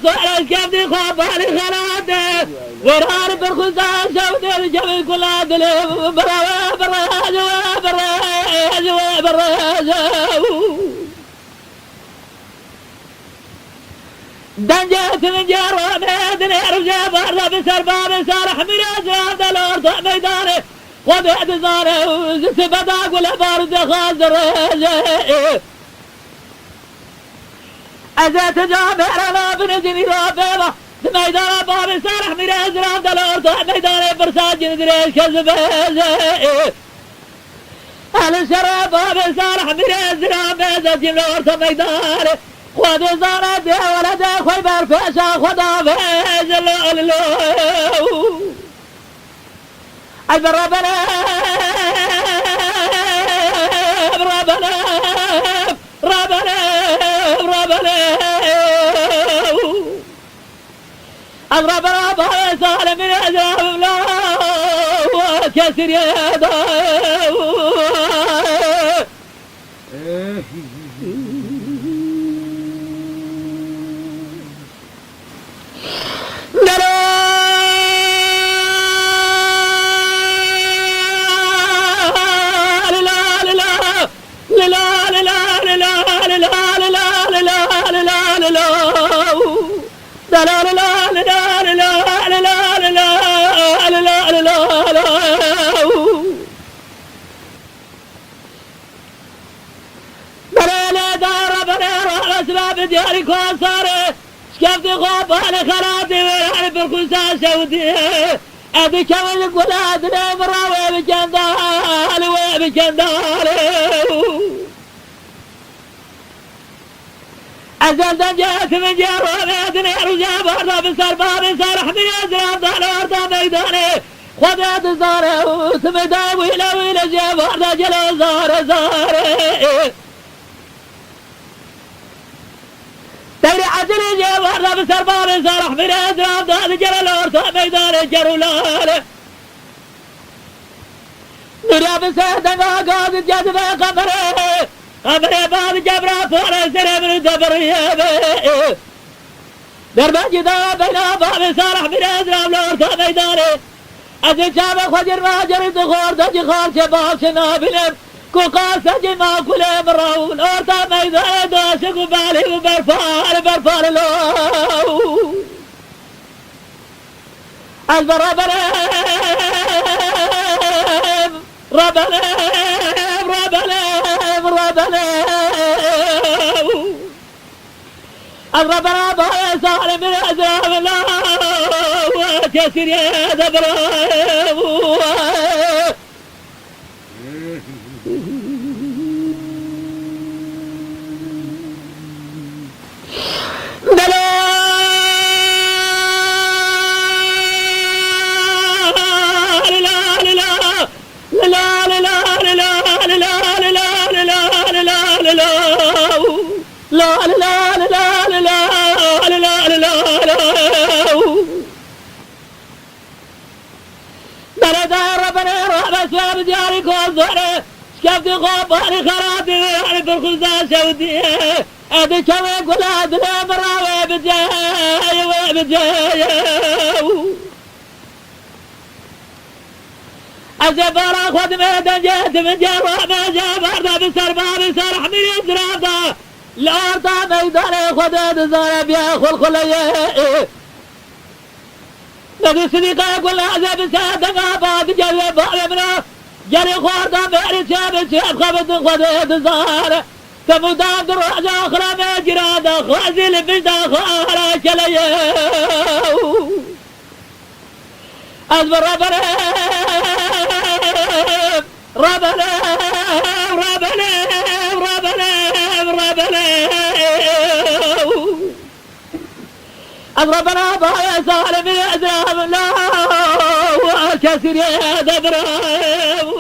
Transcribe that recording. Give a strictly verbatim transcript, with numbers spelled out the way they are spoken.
Sare kevdî xwe balî xelat e. Werar bir xwe da şew dil cevî kula dilê. Bira, bira, bira, bira, bira. Dengê tivincê ronê dinê rûjê barda bi ser bavê Salih Mîrê Ziram de li orta meydanê. Xwedê dizane û ji sibeda gule barûtê xwe dirêje. Ez ê ti camêrana binê cinî ra bêva. Di meydana bavê Salih Mîrê Ziram de li orta meydanê pirsa cinî dirêj ke ji bêje. Elî şerê bavê Salih Mîrê Ziram bêze cîm li orta meydanê. Xwedê zane dê weledê xwe ber pêşa xwe da bêje lo, lo, lo. Ez bi rebene, rebene, rebene, rebene. Ez rebena bavê Salih Mîrê Ziram la kesiriyê da. Berê lê dara berê rana siba bi diyarî kosarê. Şkeftî xwe bale xelatê wê, hani bir xwîsa şewdî. Ez dikewin li gula dilê min ra wê bi kendalê, wê bi kendalê. Ez el dengê tivincê ronê dinê rûjê barda bi ser bavê ser hemî ez ram dane orta meydanê. Xwedê dizane û timê de wîle wîle jê barda gelo zare zare. Teyri ecelê jê barda bi ser bavê ser hemî ez ram dane gelo li orta meydanê ger û lale. Nuriya bi seh denga gaz cezbe qemerê. Qemerê bad cebra pare serê min de biriye be. Derbe cida beyna bavê Salih Mîrê Ziram li orta meydanê. Ez ê çavê xwe cir ve cerin di xor de cixar çe bav çe nabînim. Ku qase cî makulê min rawin orta meydanê doşik û balî û berpar berpar lo. Ez bi rebelem, rebelem, rebelem, rebelem. Ez rebelem, bayê zalim, ez rebelem, tesirê de birem. Beredayê rebenê rabeswa bi diyarî kozorê, şkeftî xwe parî xelatî wê, yanî bir xwîza şewdî. Edi kewê gula dilê min ra wê biceye, wê biceye. Ez ê bara xwe dimê dengê, dimê dengê rame jê barda bi ser bavê ser hemîrê zirada. Li orta meydanê xwe de dizane bîye xulxuleyê. Nedî Sidîqe Gulnazê bi ser denga ba digel wê bavê min a. Gelî xwarda mêrî çê bi çê xwe bi din xwe dê dizane. Te mudan di roja xiremê cîran de xwezî li pişta xwe ara keleyê. Ez bi reberim, reberim, reberim, reberim, reberim. Ez rebena bayê zalimî ez rebena kesirê de birem.